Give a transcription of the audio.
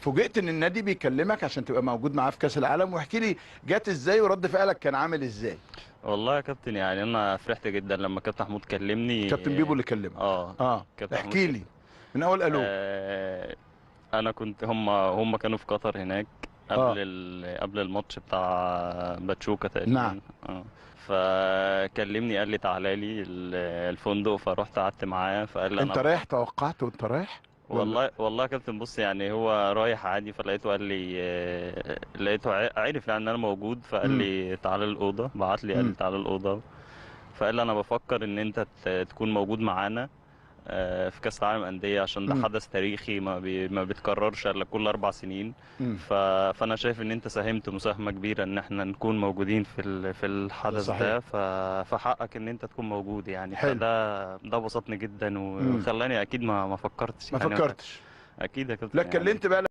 فوجئت ان النادي بيكلمك عشان تبقى موجود معاه في كاس العالم، واحكي لي جت ازاي ورد فعلك كان عامل ازاي؟ والله يا كابتن يعني انا فرحت جدا لما كابتن محمود كلمني. كابتن بيبو اللي كلمك؟ كابتن احكي لي من اول الو. انا كنت هم كانوا في قطر هناك قبل قبل الماتش بتاع باتشوكا تقريبا. نعم. فكلمني قال لي تعالى لي الفندق، فرحت قعدت معاه، فقال لي انت رايح؟ توقعت وانت رايح؟ والله يا كابتن بص يعني هو رايح عادي، فلقيته قال لي، لقيته عرف يعني ان انا موجود، فقال لي تعالى الاوضة، بعت لي قال لي تعالى الاوضة، فقال لي انا بفكر ان انت تكون موجود معانا في كاس العالم اندية، عشان ده حدث تاريخي ما بيتكررش الا كل 4 سنين. فانا شايف ان انت ساهمت مساهمة كبيرة ان احنا نكون موجودين في الحدث ده، فحقك ان انت تكون موجود يعني. حلو. فده بسطني جدا وخلاني اكيد ما فكرتش. ما فكرتش اكيد يا كابتن. لا اتكلمت بقى.